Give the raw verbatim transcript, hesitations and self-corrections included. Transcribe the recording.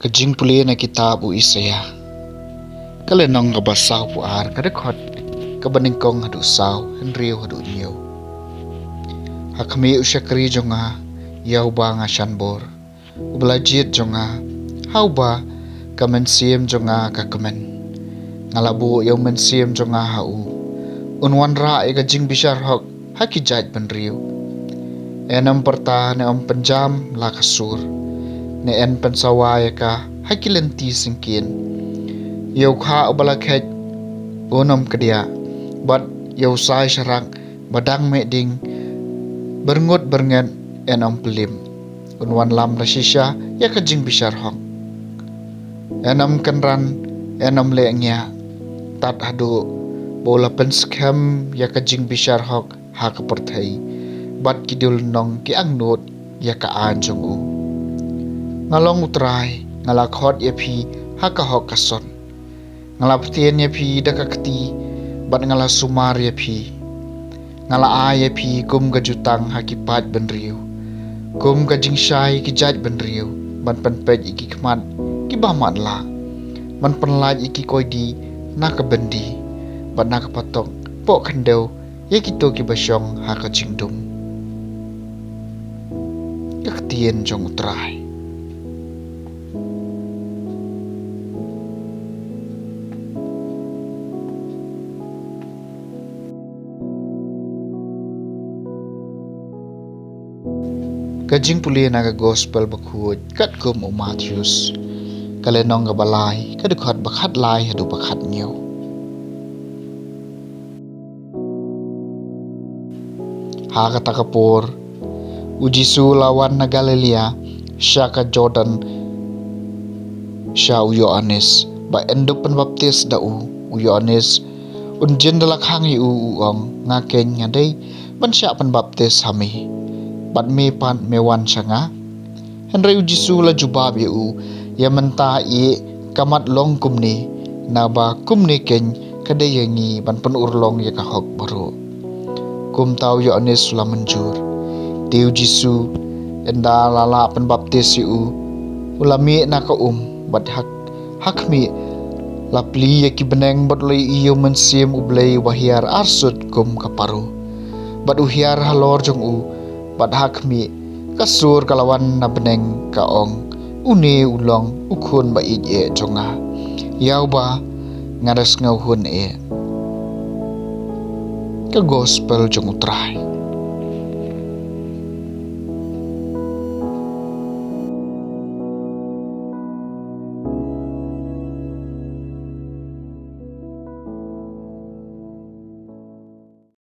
Ka jingpule na kitab u Isaïah, ka lynnong kaba sawphew ar, ka dkhot kaba nyngkong haduh saw, hynriew haduh hynñiew. Ha khmih u shakri jong nga, ïa uba nga shanbor, uba la jied jong nga, ha uba ka mynsiem jong nga ka kmen. Nga la buh ïa u mynsiem jong nga ha u. Un wanrah ïa ka jingbishar hok ha ki jaitbynriew. Yn ym pyrta ne ym pynjam la ka sur, ne yn pynsawa ïa ka ha ki lynti syngkien. Ïa u kha uba la kheit un ym kdiah, bad ïa u sai sharak ba dang meh ding, byrngut byrnget, yn ym pyllim. Un wanlam da shisha ïa ka jingbishar hok. Yn ym kynran, yn ym leh ngiah, tad haduh ba u la pynskhem ïa ka jingbishar hok ha ka pyrthei, bad ki dienglynnong ki angnud ïa ka aiñ jong u. Nga long U Trai, nga la khot ïa phi ha ka hok ka son. Nga la ptien ïa phi da ka kti, bad nga la sumar ïa phi. Nga la ai ïa phi kum ka jutang ha ki paidbynriew, kum ka jingshai ki jaitbynriew, ban pynpeit ïa ki khmat kiba matlah, ban pynlait ïa ki koidi na ka byndi, bad na ka patok poh khyndew ïa kito kiba shong ha ka jingdum. Ka ktien jong U Trai. Ka jingpule na ka Gospel bakhuid katkum u Mathaios, ka lynnong kaba lai, ka dkhot ba khatlai haduh ba khathynñiew. Ha kata ka por, u Jisu u la wan na Galilaïa sha ka Jordan, sha u Ïoannis, ba yn dup pynbaptis da u. U Ïoannis un jin da la khang ïa u, u ong, Nga keiñ nga dei ban shah pynbaptis ha me, bad me pat me wan sha nga? Hynrei u Jisu u la jubab ïa u, Ïa mynta ïeh, ka mat long kumne, naba kumne keiñ ka dei ïa ngi ban pynurlong ïa ka hok baroh. Kumta u Ïoannis u la mynjur. Te u Jisu, ynda la lah pynbaptis ïa u, u la mih na ka um, bad ha, ha khmih, la plie ïa ki bneng, bad u la ïohi ïa u Mynsiem u Blei uba hiar arsut kum ka paro, bad u hiar halor jong u. Bad ha khmih, ka sur ka la wan na bneng, ka ong, Une u long u Khun ba ïeit eh jong nga, ïa uba nga da sngewhun eh. Ka Gospel jong U Trai.